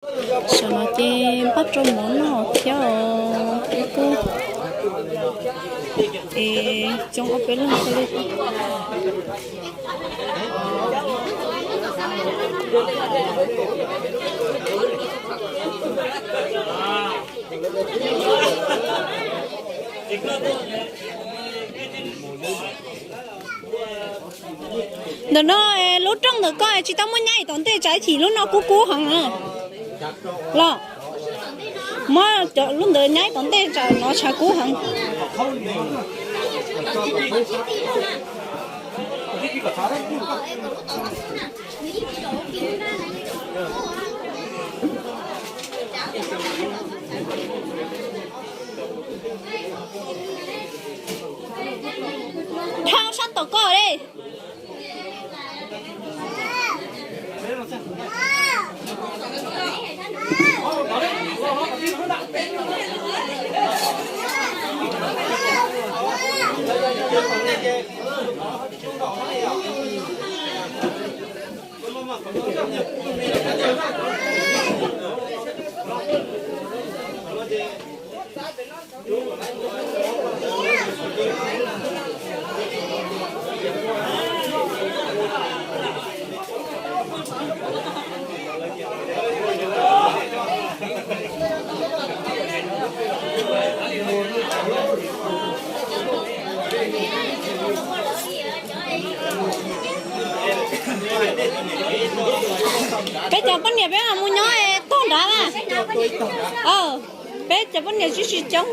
Tam no ces npaj rau mov noj thiab os, kub kub es coob ob peb leeg thiaj li. Ntawm no lub rooj ntawm ko tsis tau muaj nyaib tom ntej, tsam ib chim lub no kub kub heev los. Muab cov lub ntawd nyaib tom ntej, tsam no tshav kub heev. Dhau sab tom ko li. Peb cov poj niam peb mam mus nyob tog nrad na. Peb cov poj niam tsis tsis coob.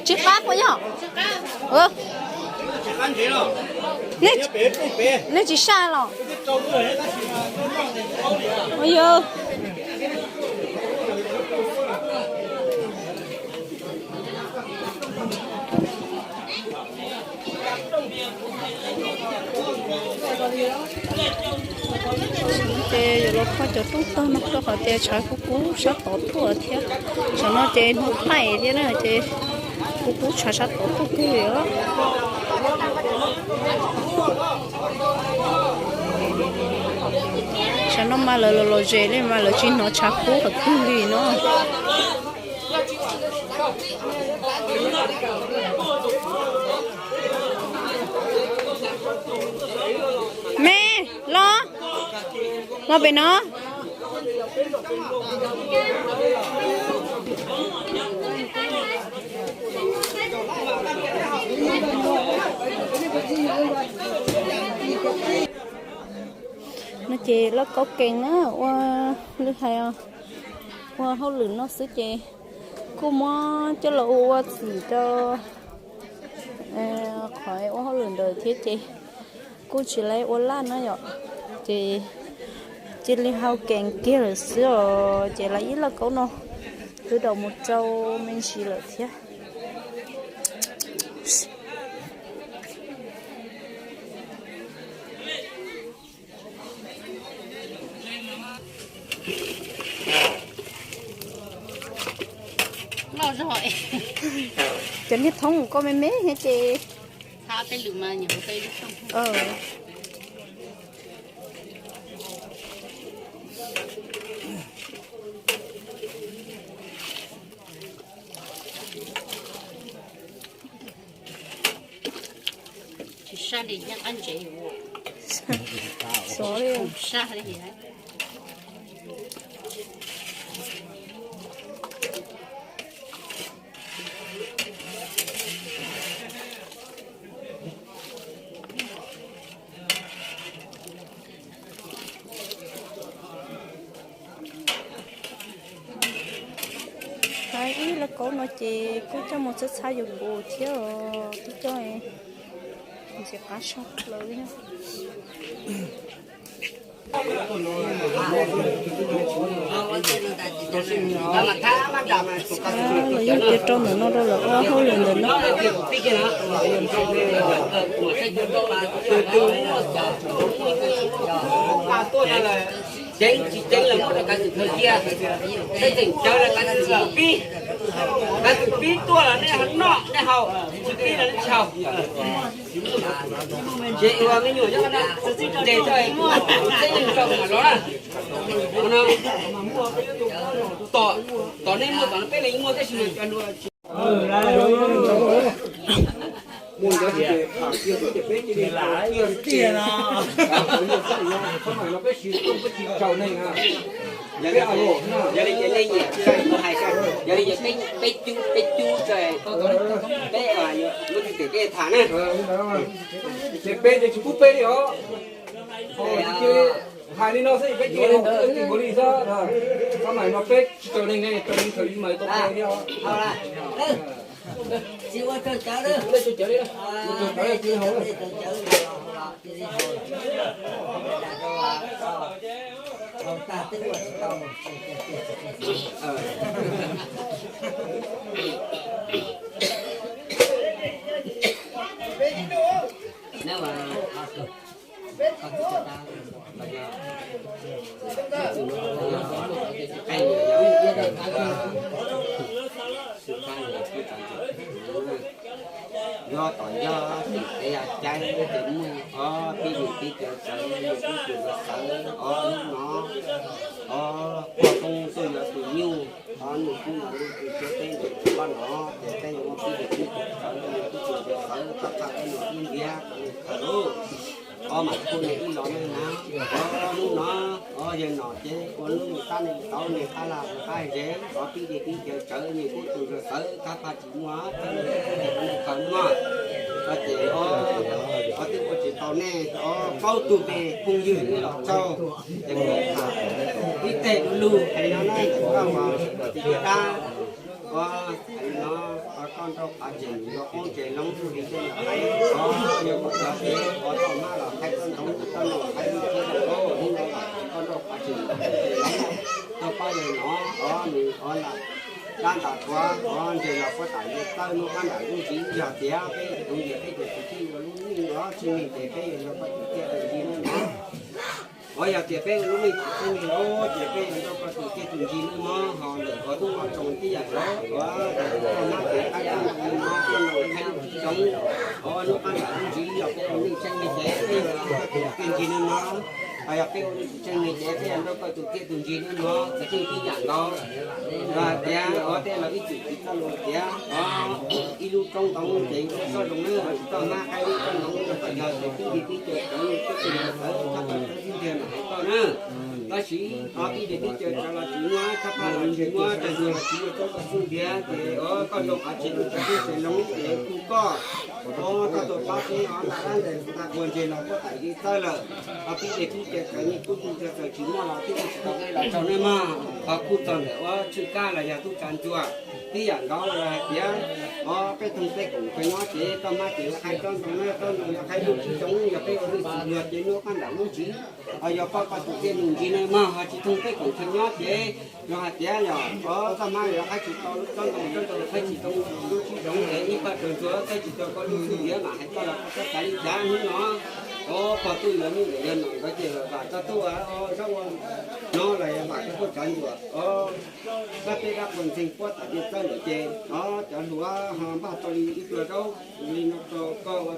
Tsis qab puas yog? Nej tsis saj los? Yog. Ces yuav los kho cov rooj tog no rau qhov tias tshav kub kub sab tod tuaj thiab. Tam no ces hnub thaij thiab na ces kub kub tshav sab tod tuaj kawg li os. Tsam no mas lawv los los zes li mas lawv tsis hnov tshav kub qhov twg li no. Me, los, los pem no. No ces lawv kaub kees na, ua li hais ua hauj lwm no xwb ces kuj muab coj los ua ua txim rau qhov ua hauj lwm ntawd thiab ces kuj tsis laj ua laj na yom. Ces cia li hau kees kiag lawm xwb os, ces lawv ib lauj kaub no twb daus mus rau me ntsis lawm thiab. Cov niag thoob ko me me thiab ces. Tsis saj li, nyob qab ntsev. Xov li. Saj li. Hais ib lauj kaub no ces kuj coj mus txhab txhab yus pus thiab os, twb coj ntxim qab saj plaws li. Los yeej tias rau ntawm no rau lawv ua hauj lwm ntawm no. Ceev tsis ceev los muab rau kav xwm khaws cia, tej tseem cawv los kav xwm pib, kav xwm pib tuaj los nej ho noj nej haus, tsis pib los nej tsis haus. Ces ua me nyuam nyob qhov no, ntes txoj teb yeej tau mam los na. Tom, tom nej muaj tom no peb leeg muaj tab sis mas cov hluas tsis muaj. Peb siv rooj peb tsis tsaus neeg, yog li ces nej nyiam txawm kuv hais, yog li ces peb cub peb cub txawm, peb muaj tsis pem peb tham na. Ces peb ces tsis pub peb li os. Hais li no xwb peb cia li xwb, pab mam no peb tsis tsaus neeg ne, tsaus neeg thaum li mas tau peb thiab. Yog tom yog tim kev ya caib ces muaj ob peb yim peb caug txawv, yog peb caug txawv ob lub no, ob pog koob tuaj yuav tus nyuj, ob nus kub no lub kub teb ntawm pab no, ces peb yuav muaj peb yim peb caug txawv, yog peb caug txawv tab txaj peb nus kub ntiav kom nws khaws lauj. Ob mam kuj nws ib los neej na, ob lub no, ob yawg nom ces ua lub nws tab nws tauv nws qab laj nws qab ze, ob peb yim peb caug txawv nws kub tus zog txawv tab paj tsis muaj, txawv nws kub ces khaws no. Ces ob twb ua tsis tau nej ob plaub tug phooj ywg los tsaug, ces kuv tham ib teg lug lug hais li no na, koj uas txiv dab, koj hais li no, koj nrauj qhov tseem yuav qoob tseem loo li tej lawv hais, koj yog kom cov peb koj tau mab los thaij koj ntoo koj los hais li thiab, koj nrauj qhov tseem yuav qoob tseem loo, koj pab yawg no, koj nws koj nram dab nram qhuav koj nres los puab tam li txawj nub qab nram lub ntsis, yog tias peb tus ntses peb tus txiv txij ua lub neej los tsis neeg ces peb yuav nrog koj tus txiaj tus ntsig no. Ua yog tias peb ua lub neej tsis txawj neeg los ces peb yuav nrog koj tus txiaj tus ntsig no mog, ho lawm koj tub koj tsoom tib yam los koj tus koj mab tus qab koj tus no koj los thaij lub tsis zoo, koj nub qab nram lub ntsis yog peb ua neej tsis txawj neeg ces peb yuav nrog koj tus txiaj tus ntsig no mog. Ho yog peb ua neej tsis txawj neeg ces peb yuav nrog koj tus txiaj tus ntsig no mog, txiv txij tib yam nkaus. Yog hais tias ua tej los ib txwm tsis txawj lus tias ib lub roob ntoo ces txhob zoo na, tsis txhob mab qaib lub roob ntoo, yog tias tib nti tib caug txawv tib caug txawv tab tom txawv tib ntiag mam hais koj na. Tab sis ob peb nti tib caug txawv los tsis muaj, txhob pab los tsis muaj, txawv txawv los tsis muaj, txhob koj xub ntiag ces koj nrauj qhov tseem yuav qoob tseem loo ces kuj koj, koj tus pab peb nram dab nram qhuav nres los puab tam li txawj lawm. Ob peb nti tib caug txawv nej kub tus zog txawv tsis muaj los twb ua tsis tau nej los tsaug nej mog. Ho kuj txog ntawm ua tshwj kab los yog tub tsav ntsuag tib yam nkaus los hais tias, o, peb thooj peb koom kawg nyob ces txhob mab ces yuav qhaib tsob ntoo na, tsob ntoo yuav qhaib lub tsis zoo, yog peb ua lub tsis luag ces nub qab nram lub ntsis. Ho yog pab koj tus txiaj tus ntsig na mog, ho tsis thooj peb koom kawg nyob ces yog hais tias yog, o, txhob mab yuav qhaib tsis tau tsob ntoo, tsob ntoo yuav qhaib tsis tau lub tsis zoo ces ib pab tsav ntsuag qhaib tsis tau koj lub xub ntiag mam hais koj los koj txhob xav li cas hnub no. O, pog tuaj yuav nyuj lawm yog nom nkawd ces los vam txog tuaj, o, zaub ua no los vam txog tuaj tsav ntsuag, o, pab peb dab qhuas ntxeeg puab tam li txawj lawm ces, o, cov hluas ho npaj tau li ib pluag zaub li no rau koj ua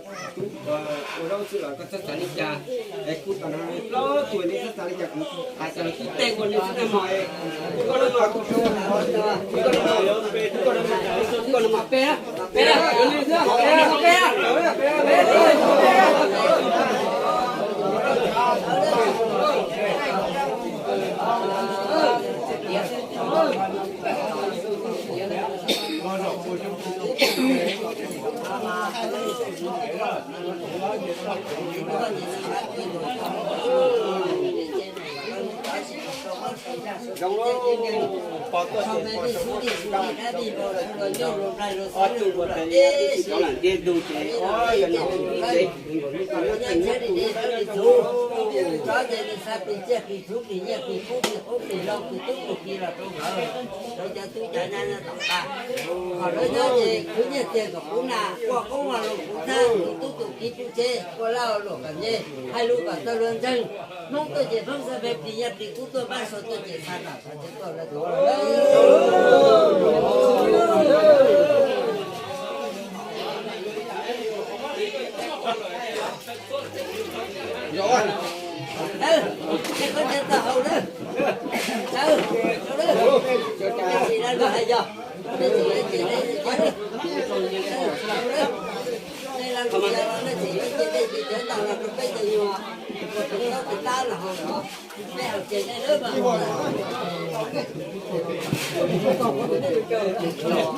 zaub xwb los koj txhob xav li cas. Es kuv tam no plaub tug nej txhob xav li cas, kuv hais tas los tib teg ua nej xwb na mog. Koj no mas, koj no mas, koj no mas peb, peb, peb, peb. Zoo lauj, pog tuaj ces pog rau muab tsis tau. Ob tug ua tes li tib si cov lam ntiag ntug ces ob yog nom ib tsev nkaum li ko nyob tseem nyob tus nyob tseem tus. Tsov ces nws xav plis tsiaj plis txhuv plis nyiaj plis kub plis qoob plis loo plis tub plis ki los rau nkawd, rau cov tub cov nyab nyob tom qab. Ho lawv nyob ces khwv nyiaj txiag kom puv nas, ua qoob ua loo puv txhab, tu tub tu kiv tu tsev, ua laj ua luam kom nce, hais lus kom txawj luag ntseeg. Hmoob tuaj ces Hmoob xav plig nyiaj plig kub, tuaj pab sau tuaj ces xa nam xav tsev tuaj lawv tuaj.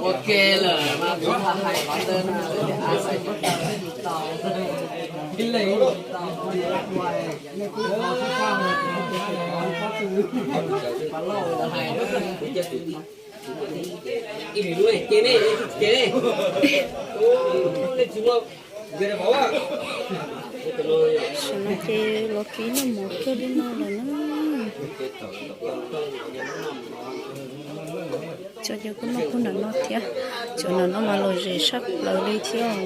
Ua ke lawm mas kuv hais qhov ntawd na, lawv tias a xais tau, ib leeg tau, hais ib lwm lub ces nej, nej tsis ces nej, nej tsis muaj. Tam no ces los kib noj mov kawg li no lawm na. Cov ces kuj noj kuj nram no thiab, cov nram no mas lom zem saj plaws li thiab.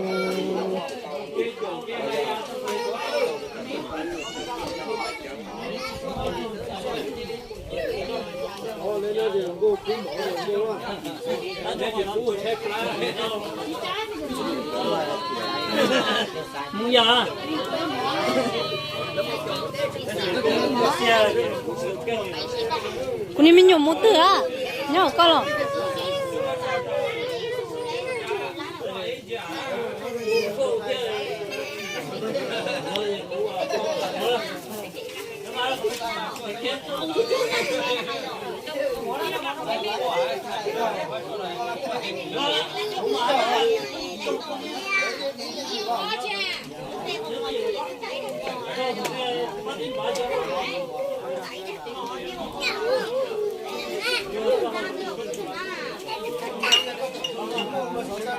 Kuv niag me nyuam mus twg a? Nyob hauv koj los?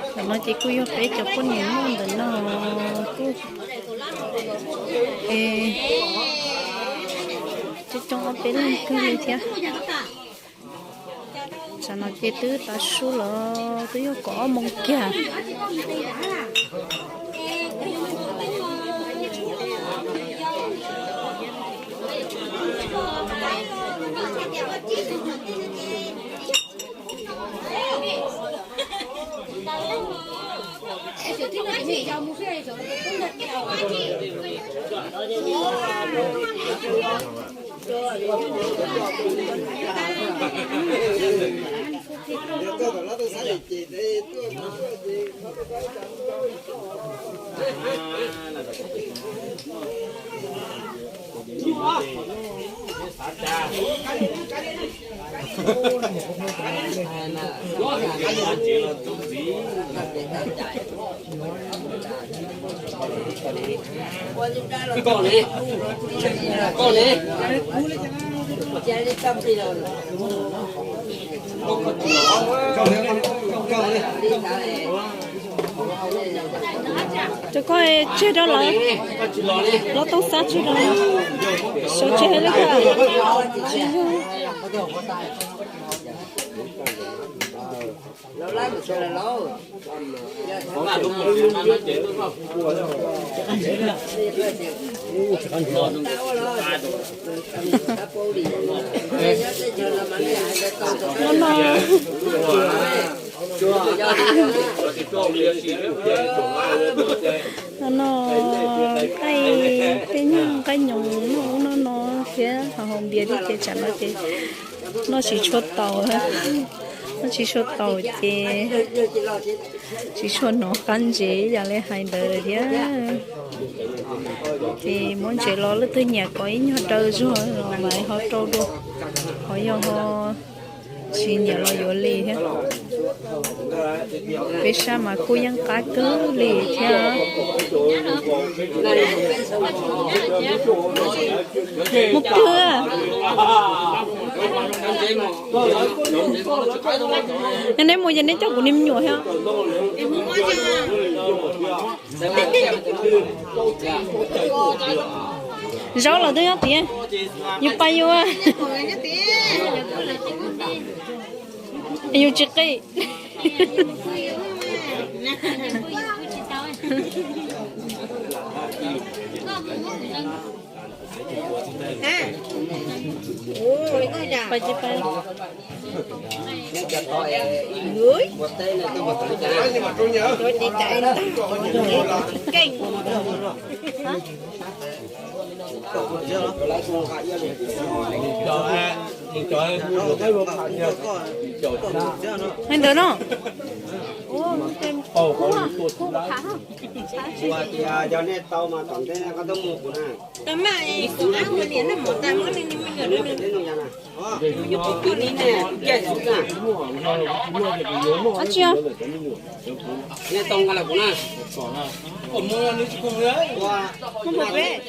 Ntawm no ces kuj yog peb cov poj niam nyob ntawm no kuj, coob coob ob peb leeg kawg li thiab. Tsam no ces twb tav su los twb yog kaum ob moos kiag. Rau koj tseg rau lawv, lov toob xab tseg rau lawv, sawv tseg lawm. No no, no no, nqaij, tej nyuag nqaij nyoos noj ub noj no thiab ho haus npias thiab ces tsam no ces noj tsis tshua taus, noj tsis tshua taus ces tsis tshua hnov qab ntsev yam li hais ntawd lawm thiab. Ces muab ntsev los leej twg nyiam kom ib nyuag daw zog los mas ho rau dua, ho yog ho tsis nyiam los yuav li thiab. Peb sab mas kuj yeej qab kawg li thiab. Mus twg? Yog neb mus ces neb coj kuv niag me nyuam thiab. Zaub los twb nyob tiag. Yus pais yus, yus tsis qi. Pais tsis pais. Hais ntawd no. Ua tias yog nej tau mas tom ntej nej koj tuaj muag kuv na. Tau mas, kuv ab ua niam nej mus tas muab nej me nyuam, nej tau nqa los kuv na. Ua, muab peb.